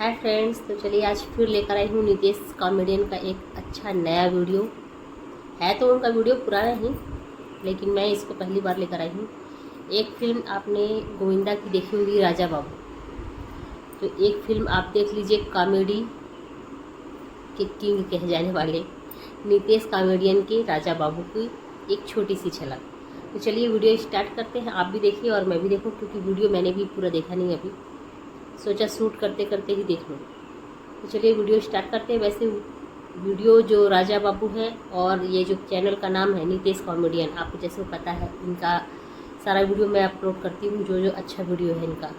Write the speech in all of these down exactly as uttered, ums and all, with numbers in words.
Hi friends, तो चलिए आज फिर लेकर आई हूँ नितेश कॉमेडियन का एक अच्छा नया वीडियो। है तो उनका वीडियो पुराना ही, लेकिन मैं इसको पहली बार लेकर आई हूँ। एक फिल्म आपने गोविंदा की देखी होगी, राजा बाबू। तो एक फिल्म आप देख लीजिए, कॉमेडी के किंग कहे जाने वाले नितेश कॉमेडियन के राजा बाबू की एक छोटी सी झलक। तो चलिए वीडियो स्टार्ट करते हैं, आप भी देखिए और मैं भी देखूँ, क्योंकि वीडियो मैंने भी पूरा देखा नहीं अभी, सोचा शूट करते करते ही देख लूँ। तो चलिए वीडियो स्टार्ट करते हैं। वैसे वीडियो जो राजा बाबू है और ये जो चैनल का नाम है नितेश कॉमेडियन, आपको जैसे पता है इनका सारा वीडियो मैं अपलोड करती हूँ, जो जो अच्छा वीडियो है इनका।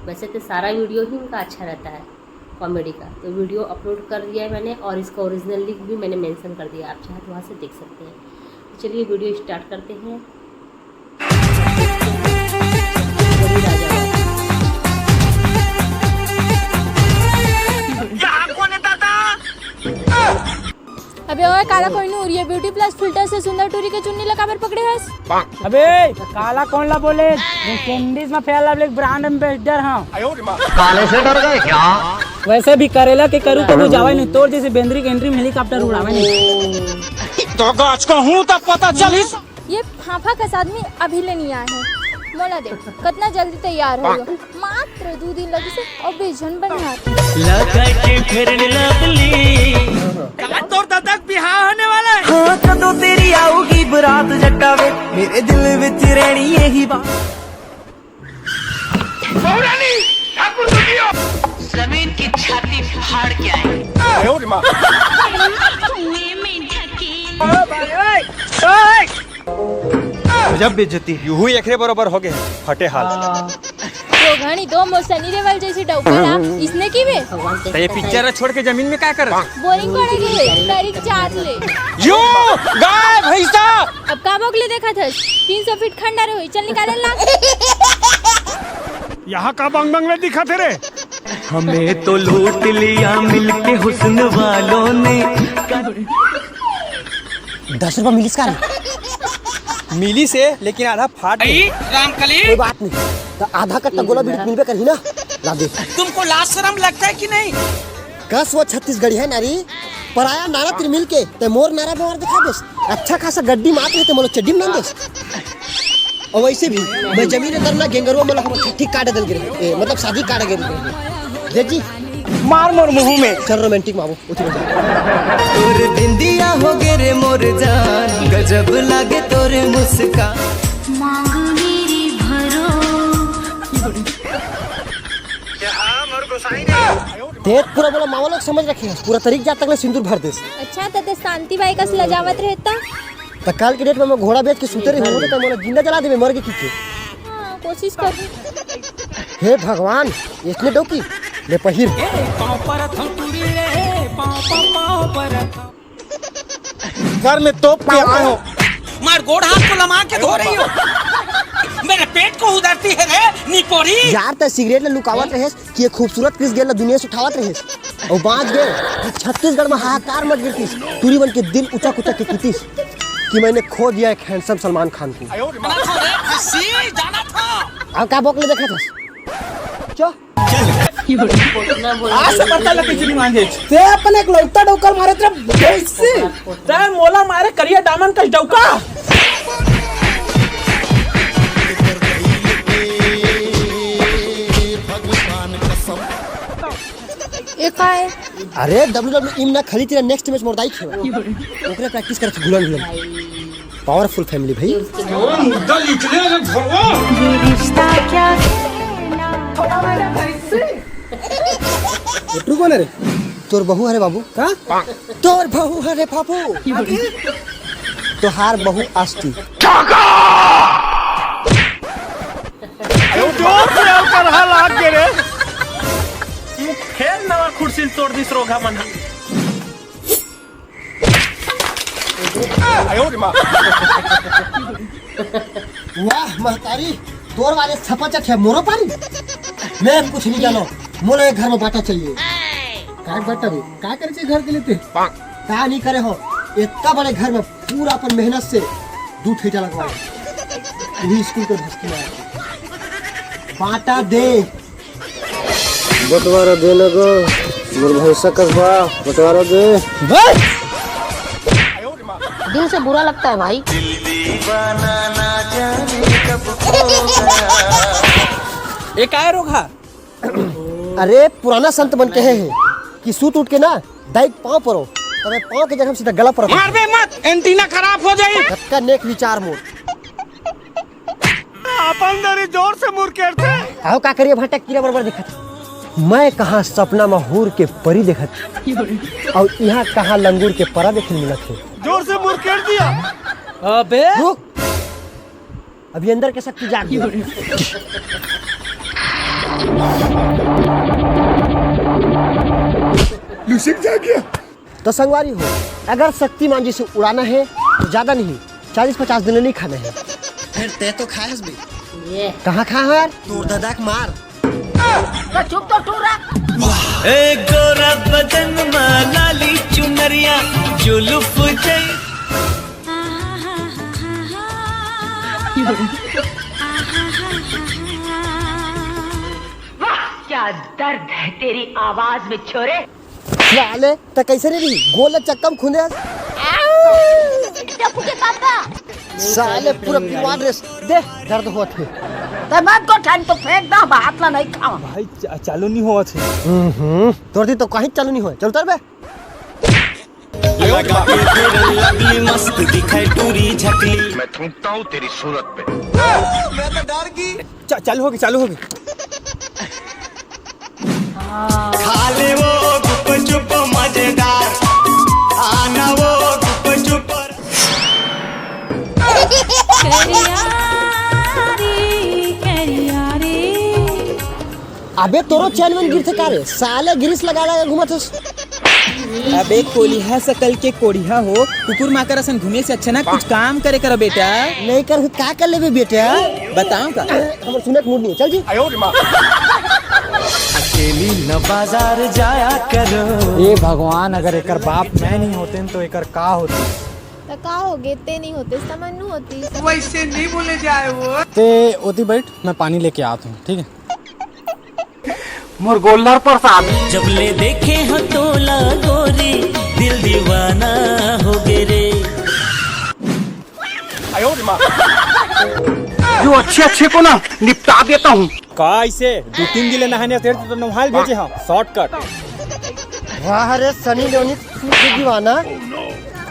वैसे तो सारा वीडियो ही इनका अच्छा रहता है कॉमेडी का, तो वीडियो अपलोड कर दिया है मैंने और इसका ओरिजिनल लिंक भी मैंने मेंशन कर दिया, आप चाहे तो वहाँ से देख सकते हैं। तो चलिए वीडियो स्टार्ट करते हैं। अबे ओए काला कोइनूर, ये ब्यूटी प्लस फिल्टर से सुंदर टूरी के चुन्नी ला काबर पकड़े हस? अबे काला कोन ला बोले? मैं कैंडीज में फेयर लवली ब्रांड एम्बेसडर हूँ। काले से डर गए क्या? वैसे भी करेला के करू कबू जावे नहीं, तोर जैसे बेंदरी के एंट्री में हेलीकॉप्टर उड़ावे नहीं। तो गाछ का हूँ तब पता चलिस। ये फाफा कस आदमी अभी ले नहीं आए हैं। मोला देख, कितना जल्दी तैयार हो गयो। मात्र दो दिन लगी से और बीस जन बन हाथ। लगा के फेयर लवली। आज तोर दादा के बिहाव होने वाला है। हाँ, कदों तेरी आऊगी बरात जट्टा वे, मेरे दिल विच रहनी यही बात। जमीन की छाती फाड़ के आए। गजब बेइज्जती। यूहू एकरे बरोबर हो गए फटे हाल। तो घणी दो मोर सनी देवल जैसी डौका ला, इसने की बे? तो ये पिक्चर छोड़ के जमीन में क्या कर? बोरिंग कोड़े के है, तारीख चार ले। यो गाय भैंसा। अब का बोकले देखा थस? तीन सौ फीट खंडर होई, चल निकाले ला। यहाँ का बंग बंगले दिखा थे रे। हमें तो लूट लिया मिलके हुस्न वालों ने। दस रुपया मिलिस का रे? मिली से, लेकिन आधा फाट गई। रामकली। कोई बात नहीं, तो आधा कट्टा गोला बीड़ी मिलबे करही ना। ला दे। तुमको लाज शर्म लगता है कि नहीं? कस वो छत्तीसगढ़ी है नारी, पराया नारा तिर मिल के ते मोर नारा व्यवहार दिखा देस। अच्छा खासा गड्डी मात रहे ते मोला चड्डी में ना देस। और वैसे भी मैं जमीन अंदर ना गेंगरुआ मोला हम ठीक काटे दल गिरे, ए, मतलब शादी काटे गिरे। दे जी, मार मोर मुंह में। चल रोमांटिक मावो। तोर बिंदिया हो गे रे मोर जान, गजब लागे तोर मुस्कान। मांग मेरी भरो। देख पूरा बोला मामा लोग समझ रखे हैं, पूरा तरीक जात तक ले सिंदूर भर देस। अच्छा, त ते शांति बाई कस लजावत रहता। त काल के डेट में मैं घोड़ा बेच के सुते रही हूँ, तो मोला जिंदा जला देवे मर के किके। हाँ, कोशिश कर। हे भगवान, इसने डौकी ले पहिर। घर में तोप के आए हो। मार गोड़ हाथ को लमा के धो रही हो। मेरे पेट को उधरती है रे निपोरी। यार, ते सिगरेट ले लुकावत रहे कि ये खूबसूरत क्रिस गेल ला दुनिया से उठावत रहे। और बांच गए कि छत्तीसगढ़ में हाहाकार मच गई थी। टूरी बन के दिल उचक उचक के कीतीस कि मैंने खो दिया एक हैंडसम सलमान खान को। जाना था रे फंसी, जाना था। अब का बोकले देखा था? चो। आज से पता लगे चुनी मांगे। ते अपन एक लौटा डौकल मारे तेरा भैंसी। ते मोला मारे करिया दामन कस डौका। ये का है? अरे डब्ल्यू डब्ल्यू ई में ना, खाली तेरा नेक्स्ट मैच मोरदाई खेवा। ओकरे प्रैक्टिस करत गुलन गुलन। पावरफुल फैमिली भाई। मुद्दा निकले रे भगवान। ये रिश्ता क्या ये तू कौन है रे? तोर बहू है रे बाबू। का? तोर बहू है रे बाबू। तोहार बहू आस्ती। जोर से और करहा लाग के रे। तू फेर नवा खुर्सी तोड़ दिस रोगा मन। वाह महतारी, तोर वाले सपचट है मोरो पारी। मैं कुछ नहीं जानो, मोला एक घर में बाटा चाहिए। का बाटा भी? का करे चाहिए घर के लिए ते? का नहीं करे हो? इतना बड़े घर में पूरा अपन मेहनत से दू ठेटा लगवाए, वही स्कूल को भसकी मारा। बाटा दे। बंटवारा दे न गो, मोर भैंसा कस बा, बंटवारा दे। दिल से बुरा लगता है भाई। ये काय रोग हा? अरे, पुराना संत मन कहे हे कि सूत उठ के ना दाई के पाँव परो, तबे पाँव के जगह में सीधा गला परत। मारबे मत, एंटीना खराब हो जाई। सबका नेक विचार मोर। अपन दरी जोर से मुरकेरथे। आओ का करिए भटक कीरा बरबर दिखत। मैं कहाँ सपना में हूर के परी देखत, और यहाँ कहाँ लंगूर के परा देखे मिलत हे। जोर से मुरकेर दिया। अबे रुक, अभी अंदर के शक्ति जाग गई। लुसिक जाग गया। तो संगवारी हो, अगर शक्तिमान जी से उड़ाना है तो ज्यादा नहीं, चालीस पचास दिन नहीं खाना है। फिर ते तो खाए हस बे। ये कहाँ खा हर? तोर दादा के मार। तो चुप तो टूरा। ए गोरा बदन मा लाली चुनरिया जुलुफ जई। वाह, क्या दर्द है तेरी आवाज में छोरे। साले, त कैसे नहीं रही? गोल चक्का में खुंदे। टप्पू के पापा। साले, पूरा पिलवा ड्रेस दे, दर्द होत हे। त मत को ठन तो फेंक दा, हाथ ला नहीं खावा। भाई, चा-, चालू नहीं होवत हे। हम्म, तोर दी तो कहीं चालू नहीं होए। चल उतर बे। लगा के तेरे लवली मस्त दिखाई टूरी झकली। मैं थूकता हूँ तेरी सूरत पे। चा-, चालू होगे, चालू होगे। खा ले वो गुपचुप मजेदार, खाना वो गुपचुप। करिया रे, करिया रे। अबे तोरो चैन वैन गिरथे का रे? साले ग्रीस लगा लगा घूमत हस। अबे कोलिहा सकल के कोढ़िया हो, कुकुर माकर असन घूमे से अच्छा ना कुछ काम करे करो बेटा। नहीं कर का कर लेबे बेटा? बताओ का? हमर सुनत मूड नहीं, चल जी। अकेली न बाजार जाया करो। ए भगवान, अगर एकर बाप मैं नहीं होते तो एकर का होती? त का होगे, ते नहीं होते, समन्नू होती। वैसे नहीं बोले जाए वो। ते ओती बैठ, मैं पानी लेके आत हूँ, ठीक है? मोर गोल्लर प्रसाद। जब ले देखे हो तोला गोरी, दिल दीवाना हो गे रे। जो अच्छे अच्छे को ना निपटा देता हूँ। का इसे दू तीन दिन ले नहाने तेरे तो नहाल भेजे हम शॉर्टकट। वाह रे सनी लियोनी, सूट दीवाना।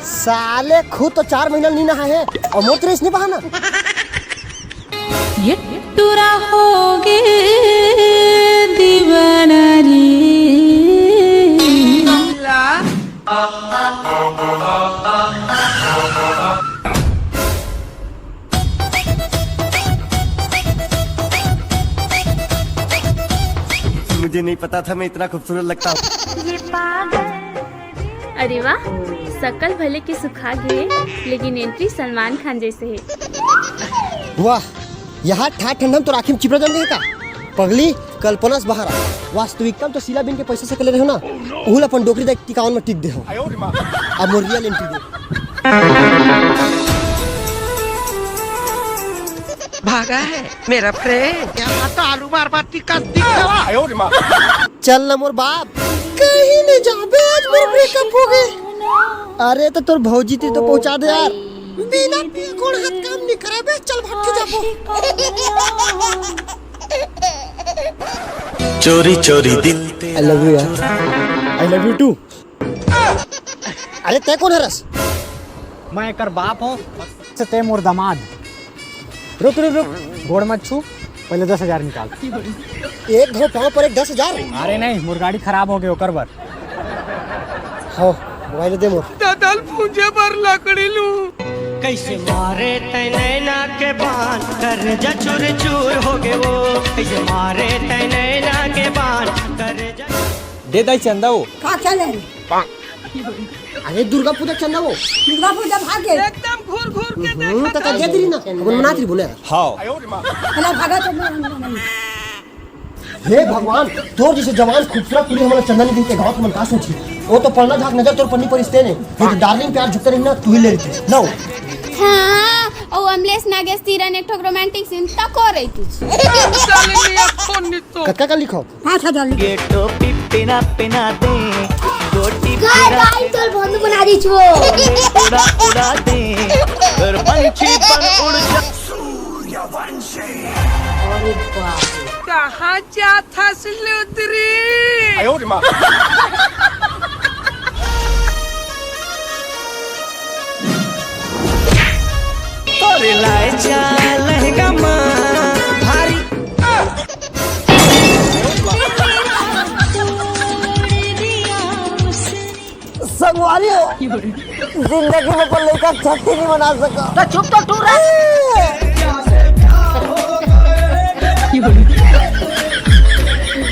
साले खुद तो चार महीना नहीं नहाए है और मोर तेरे इसने बहाना। ये टूरा हो गे दीवाना रे। मुझे नहीं पता था मैं इतना खूबसूरत लगता हूँ। अरे वाह, सकल भले के सुखा गे, लेकिन एंट्री सलमान खान जैसे है। वाह, यहाँ ठा ठंडम तो राखी में चिपरा जम गए का? पगली, कल्पना से बाहर आ। वास्तविकता में तो सीला बिन के पैसा से कर ले रहे हो ना, उहुल अपन डोकरी देख टिकावन में टिक दे हो। अब मोर रियल एंट्री दे। भागा है मेरा फ्रेंड। यहाँ तो आलू मार मार टिक्का दिख रहा। चल ना मोर बाप, कहीं नहीं जाबे, आज मोर ब्रेकअप हो गए। अरे तो तोर भौजी ती तो पहुंचा दे यार। बिना पिए गोड़ हाथ काम नहीं करे बे, चल भाग के जाबो। चोरी चोरी दिल तेरा। I love you यार। I love you too। अरे तै कौन हरस? मैं एकर बाप हूँ। से तै मोर दामाद। रुक रुक रुक, गोड़ मत छू, पहले दस हजार निकाल। एक घाव पाँव पर एक दस हजार। अरे नहीं, मोर गाड़ी खराब हो गई ओकर बर। हो, मोबाइल दे मोर। ददल पूंजे बर लकड़ी लू। कैसे मारे तै नैना के बाण, कर जा चूर चूर हो गए वो। कैसे मारे तै नैना के बाण, कर जा। दे दाई चंदा वो। का चले? अरे दुर्गा पूजा चंदा वो। दुर्गा पूजा भागे। एकदम घूर घूर के हम्म, देखत तो हस। दे दी ना। अपन मनात रही बोले। हाँ। चला भागा चंदा। हे भगवान, तोर जैसे जवान खूबसूरत पूरी हमारा चंदा नहीं देते गाँव के मन का सोची। वो तो पढ़ना झाक नजर तोर पन्नी पर इस्ते ने। ये तो डार्लिंग प्यार झुकते नहीं ना, तू ही ले लेते। लो। हाँ, अउ अमलेश नागेश तीरन एक ठोक रोमांटिक सीन तको रही तुझ। कतका का लिखो? पाँच हजार लिखो। गाय गाय तोर बंधु बना दी छो। उड़ा उड़ा दे, अगर पंछी पर उड़ जा। अरे बाप रे। कहाँ जात हस लुदरी? तोरे लाए जा लहंगा मा भारी। संगवारी हो, जिंदगी में अपन लइका छट्ठी नहीं मना सका। तो चुप तो टूरा।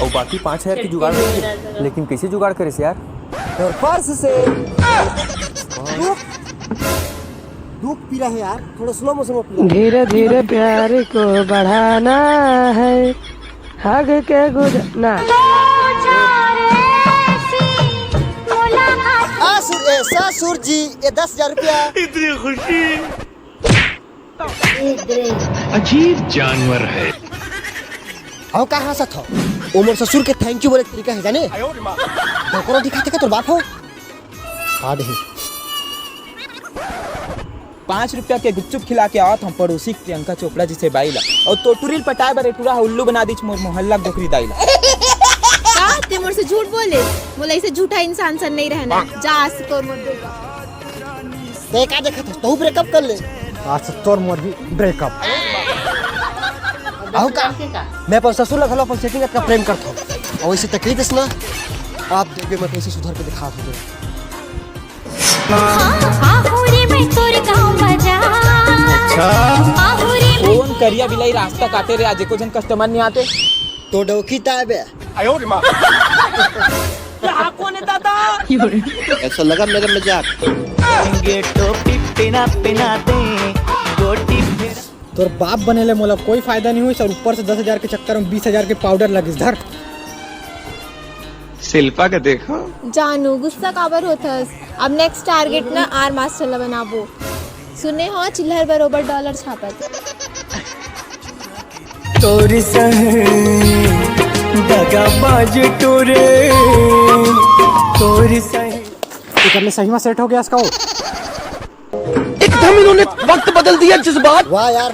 और बाकी पाँच हजार की जुगाड़ नहीं है। लेकिन कैसे जुगाड़ करे से यार? और पर्स से दुख, दुख पी रहे यार, थोड़ा स्लो मोशन में पी रहे। धीरे धीरे प्यार को बढ़ाना है, हग के गुजरना। आ सुर, ए, ससुर जी, ये दस हजार रुपया। इतनी खुशी। अजीब जानवर है। अउ का हंसत हो? वो मोर ससुर के थैंक यू बोले के तरीका है जाने। डोकरो दिखाते का तोर बाप हो? हाँ दे। पाँच रुपया के गुपचुप खिला के आवत हम पड़ोसी प्रियंका चोपड़ा जी से बाई ला, और तोटुरिल पटाए बर एटुरा ह उल्लू बना दीच मोर मोहल्ला डोकरी दाई ला। का ते मोर से झूठ बोले? मोला ऐसे झूठा इंसान सन नहीं रहना। जा आज से तोर मोर ब्रेकअप। ते का देखत हस? तू ब्रेकअप कर ले। आज से तोर मोर भी ब्रेकअप। अउ का? मैं अपन ससुर ला घलो अपन सेटिंग का प्रेम करत हूँ। और इसे तकलीफ ना, आप देखबे मैं कैसे सुधर के दिखा दूँ। आहुरी में तोर गाँव बाजार। आहुरी में कौन करिया बिलाई रास्ता काटे रे, आज एको झन कस्टमर नहीं आते। तो डौकी ताय बे। आयो रे माँ। यहाँ कौन है दादा? ऐसा लगा मेरा मजाक। ये टोपी पहना पहना दे, गोटी फेरा। तोर बाप बने ले मोला कोई फायदा नहीं हुई सर, ऊपर से दस हजार के चक्कर में बीस हजार के पाउडर लगिस। धर। शिल्पा का देखो। जानू गुस्सा काबर होथस? अब नेक्स्ट टारगेट ना आर मास्टर ला बनाबो। सुने हो चिल्हर बरोबर डॉलर छापत। तोर सही दगाबाज टोरे, तोर सही। एक अपने सही में सेट हो गया इसका वो। एकदम इन्होंने वक्त बदल दिया जज्बात। वाह यार,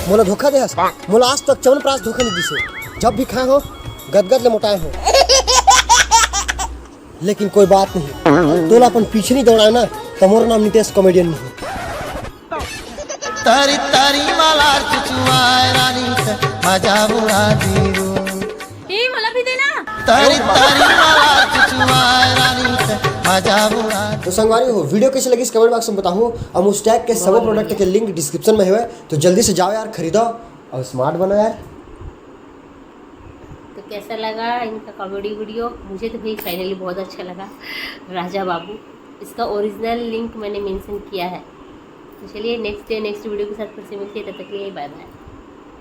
मोला धोखा दे हस। मोला आज तक च्यवनप्राश धोखा नहीं दिसे। जब भी खाए हो, गदगद ले मोटाए हो। लेकिन कोई बात नहीं, तोला अपन पीछे नहीं दौड़ाए ना, तो मोर नाम नितेश कॉमेडियन नहीं। तारी तारी माला चुचुआए रानी से मजा उड़ा दीरू। ए, मोला भी देना। तारी तारी माला चुचुआए रानी से मजा उड़ा। तो संगवारी हो, वीडियो कैसे लगी इस कमेंट बॉक्स में बताओ। हम उस टैग के सब प्रोडक्ट के लिंक डिस्क्रिप्शन में है, तो जल्दी से जाओ यार, खरीदो और स्मार्ट बनो यार। तो कैसा लगा इनका कॉमेडी वीडियो? मुझे तो भाई फाइनली बहुत अच्छा लगा राजा बाबू। इसका ओरिजिनल लिंक मैंने मेंशन किया है। तो चलिए नेक्स्ट डे नेक्स्ट वीडियो के साथ फिर से मिलते हैं, तब तक के लिए बाय बाय।